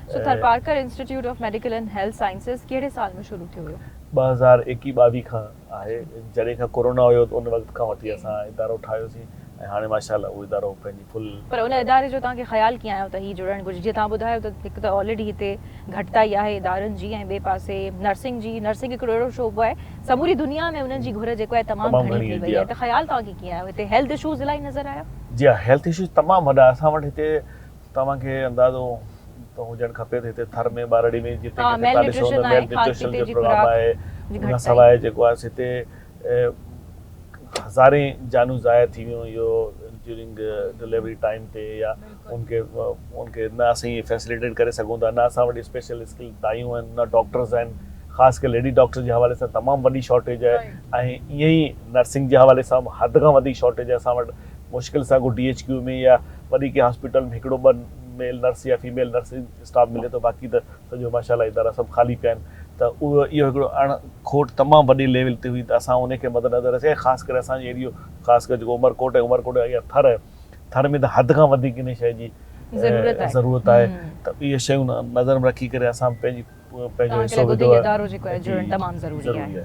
So Tharparkar institute of medical and health sciences ڪهڙي سال ۾ شروع ٿيو هيو؟ 2021 22 کان آهي، جڏهن کان ڪورونا هيو ته ان وقت کان وٺي اسان ادارو ٺاهيوسين ۽ هاڻي ماشاء الله اهو ادارو پنهنجي فل. پر ان اداري جو توهان کي خيال ڪيئن آيو ته هي جڙڻ گهرجي؟ جيئن توهان ٻڌايو ته هڪ ته آلريڊي هتي گهٽتائي آهي ادارن جي ۽ ٻئي پاسي نرسنگ جي، نرسنگ هڪڙو اهڙو شعبو آهي سموري دنيا ۾ انهن جي گهر جيڪو آهي تمام گهڻي ٿي وئي آهي ته خيال توهان کي ڪيئن آيو؟ هتي هيلٿ اشوز الاهي نظر آيا؟ جي ها هيلٿ اشوز تمام وڏا اسان وٽ هتي توهان کي اندازو ته هجڻ کپي ته هتي ٿر ۾ ٻهراڙي ۾ جتي ڪٿي تان ڏسو ته ميل نيوٽريشن جو پروگرام آهي ان کان سواء جيڪو آهي هتي هزارين جانون ضايع ٿي ويون اهو ڊيورنگ ڊليوري ٽائيم تي يا ان کي ان کي نه اسين فيسليٽيٽ ڪري سگهون ٿا نه اسان وٽ اسپيشل اسڪل دايون آهن نه ڊاڪٽرز آهن خاص ڪري ليڊي ڊاڪٽر جي حوالي سان تمام وڏي شارٽيج آهي ۽ ائين ئي نرسنگ جي حوالي سان حد کان وڌيڪ شارٽيج آهي اسان وٽ مشڪل سان ڪو ڊي ايڇ ڪيو ۾ يا وڏي ڪنهن هاسپيٽل ۾ هڪڙو ٻه ميل نرس يا فيميل نرس اسٽاف ملي ٿو باقي ته سڄو ماشاء الله ادارا سڀ خالي پيا آهن ته اهو اهو هڪڙو اڻ کوٽ تمام وڏي ليول تي هئي ته اسان ان کي مد نظر رکي خاص ڪري اسان جي ايريو خاص ڪري جيڪو عمرڪوٽ ۽ عمرڪوٽ جي اڳيان ٿر آهي ٿر ۾ ته حد کان وڌيڪ ان شيء جي ضرورت آهي ته اهي شيون نظر ۾ رکي ڪري اسان پنهنجي پنهنجو حصو وڌو آهي ادارو جيڪو آهي جڙڻ تمام ضروري آهي.